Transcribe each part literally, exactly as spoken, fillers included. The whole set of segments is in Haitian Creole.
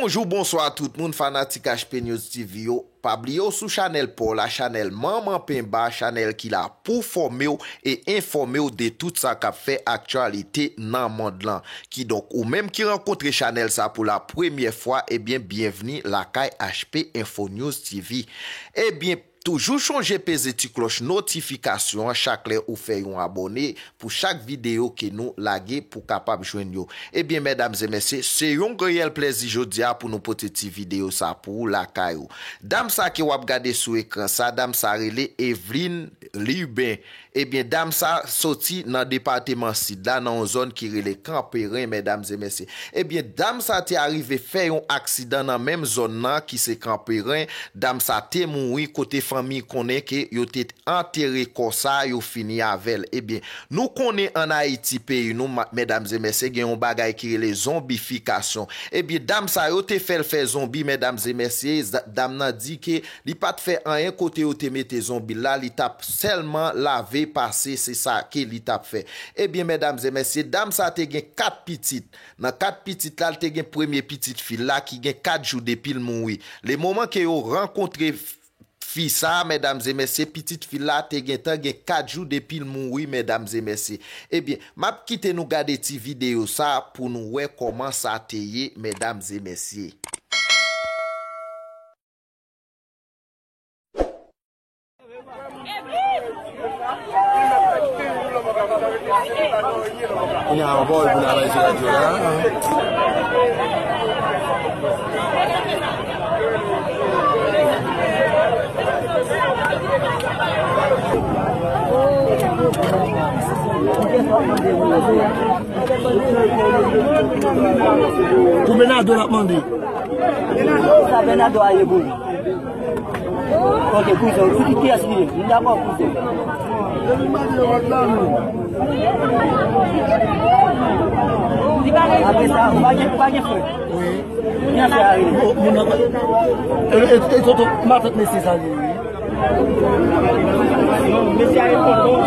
Bonjou, bonswa tout moun, fanatik H P News T V yo. Pa bliye w sou chanèl pa w la, chanèl Manman Penba, chanèl ki la pou fòme w e enfòme w de tout sa k ap fè aktyalite nan mond lan. Kidonk, ou menm ki rankontre chanèl sa pou la premyè fwa, ebyen, byenvni lakay H P Info News T V. Ebyen, toujou chonje peze ti klòch notifikasyon an chak lè ou fè yon abòne pou chak videyo ke nou lage pou kapab jwenn yo. Ebyen, medam e mesye, se yon reyèl plèzi jodi a pou nou pote ti videyo sa pou ou lakay ou. Dam sa ke w ap gade sou ekran sa, dam sa rele Eveline Lubin. Ebyen, dam sa soti nan depatman Sid la, nan yon zòn ki rele Kanperen, medam e mesye. Ebyen, dam sa te arive fè yon aksidan nan menm zòn nan ki se Kanperen. Dam sa te mouri kote fanmi konnen ke yo te antere kò sa, yo fini avè l. Ebyen, nou konnen ann Ayiti, peyi nou, ma-, medam e mesye, gen yon bagay ki rele zonbifikasyon. Ebyen, dam sa yo te fè l fè zonbi, medam e mesye, za-, dam nan di ke li pa t fè anyen kote yo te mete zonbi l la, li t ap sèlman lave pase, se sa ke li t ap fè. Ebyen, medam e mesye, dam sa te gen kat pitit. Nan kat pitit la, l te gen premye pitit fi l la ki gen kat jou depi l mouri. Le moman ke yo rankontre f-, fi sa, medam e mesye, pitit fi l la te gentan gen kat jou depi l mouri, medam e mesye. Ebyen, m ap kite nou gade ti videyo sa pou nou wè kòman sa te ye, medam e mesye. Kounye a, anba w, pou n al bay ti radyo la. Pou Bernardo l ap mande. Sa Bernardo a ye pou li. Ok, kouzen, ou di kiyès li ye? M dakò, kouzen. Apre sa, ou pa gen, ou pa gen frè? Wi. Kiyès frè a rele? Bon, moun nan, e, e, e, tonton, matant mesye sa li ye, wi. Mesye a ye tonton.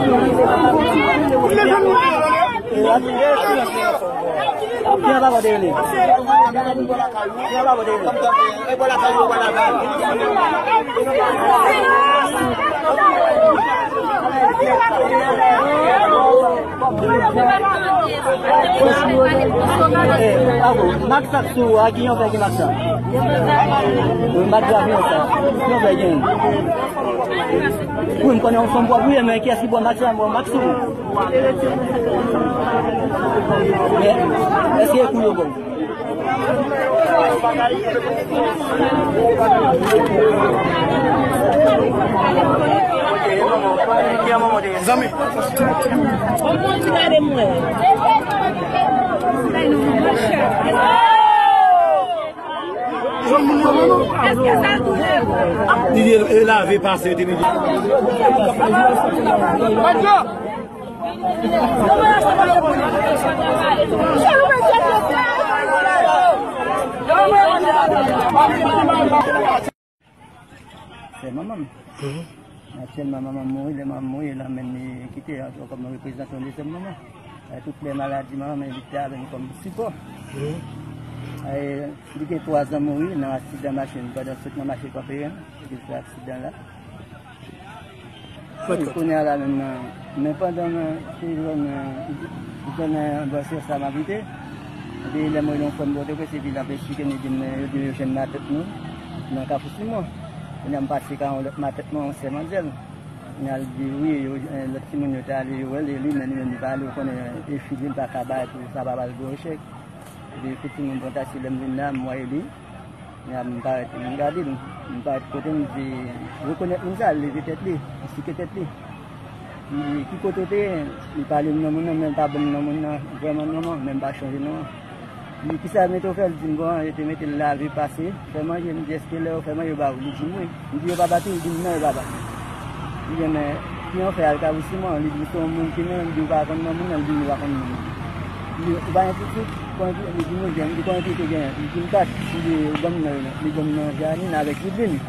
Kiyès pa kote li? Kiyès pa kote li? Eh, bravo. Max sa sou a, ki yon fè ki Max sa? Wi, Max la, ki yon fè. Ki yon fè gen? Wi, m konnen yon fanm pwòp, wi, men kiyès ki bon Max la, bon Max ou? Men, èske e kou yo bon? Zanmi. Li di e lave pase, yo te mete. Se manman m. Aktyèlman, manman m mouri, lè manman m mouri, l anmenn li kite ankò kòm reprezantan yon dezyèm manman. E tout lè maladi manman m, li te avè m kòm sipò. E li gen twa zan mouri nan aksidan machin, pandan l sot nan mache Kanperen, li fè aksidan la. Kounye a la menm nan, men pandan nan, se zòn nan, zòn nan bò Sesa m abite. Epi lè m rele yon frè m Pòtoprens, epi l ap esplike m, li di m, yo di yo jwenn matant nou nan Kafou Simon. Kounye a m pase ka yon lòt matant mwen, yon sè manzèl. Kounye a l di wi, yo, eh, lòt timoun yo te ale, yo wè l, e li menm, li menm li pa ale, ou konnen, eh, e fi li, li pa ka bay pou sa pa ba l gwo echèk. Epi kout timoun pran taksi, lè m vin la, m wè li. Kounye a m parèt, m gade l, m parèt kote m, di, rekonèt moun sa, l leve tèt li, li sike tèt li. M di, ki kote w te ye? Li pale m non moun nan, men l pa ban m non moun nan, vrèman non an, men m pa chonje non an. M di, kisa yo mete w fè? L di m, bon, yo te mete l lave pase, fè manje. M di, èske lè yo fè manje, yo ba ou? Li di m wi. M di, yo pa bat ou? Li di m, non, yo pa bat m. M di, men, ki yon fè al Kafou Simon? Li di m, se yon moun ki menm, li di, ou pa konn non moun nan? Li di m, li pa konn non moun. M di, ou pa gen pitit? Konbyen pitit? Li di m wi, gen. M di, konbyen pitit ou genyen? Li di m kat. M di, ou ban m non yo non. Li ban m non Janine avèk Vidlin.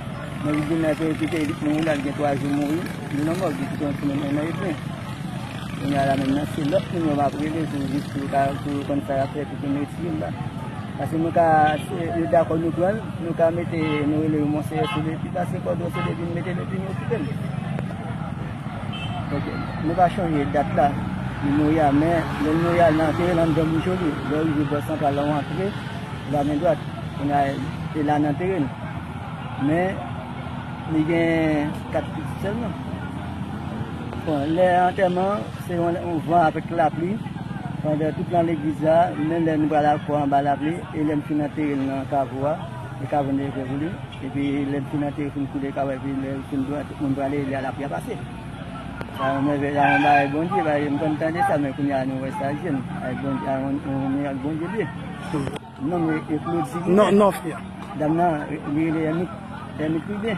Men Vidlin nan te kite li mouri la, li gen twa jou mouri. Li nan mòg, li kite yon timoun en an edmi. Kounye a la menm nan, se lòt moun yo m ap rele pou jis pou yo ka, pou yo konn sa y ap fè, pou yo retire m la. Paske nou ka, se, yo dakò nou pran l, nou ka mete, nou rele yo Monseyè Sele, epi pase kòdon Sele vin mete l, epi nou okipe l. Donk, nou ka chanje dat la, li mouri a, men lè l mouri a, nan antere l anndan Boucholi, lè w rive bò santral la, w antre, la men dwat, kounye a, e la nan antere l. Men, li gen kat pitit sèlman. Bon, lè antèman, se yon, yon van avèk lapli. Pandan tout nan legliz la, menm lè nou pral al fò anba lapli, e lè m fin antere l nan kavo a, e kavo n te fè pou li. Epi lè m fin antere, fin koule kavo a, epi lè l fin dwat, tout moun prale, e lè a lapli a pase. Sa yon mèvèy, sa yon bagay Bondye, bagay m konn tande sa, men kounye a nou wè sa jwenn. Ay Bondye, ay yon, yon mirak Bondye li ye. Non, men e Claude Sylvain. Non, non, frè. Dam nan, li rele Ernest, Ernest Rubin.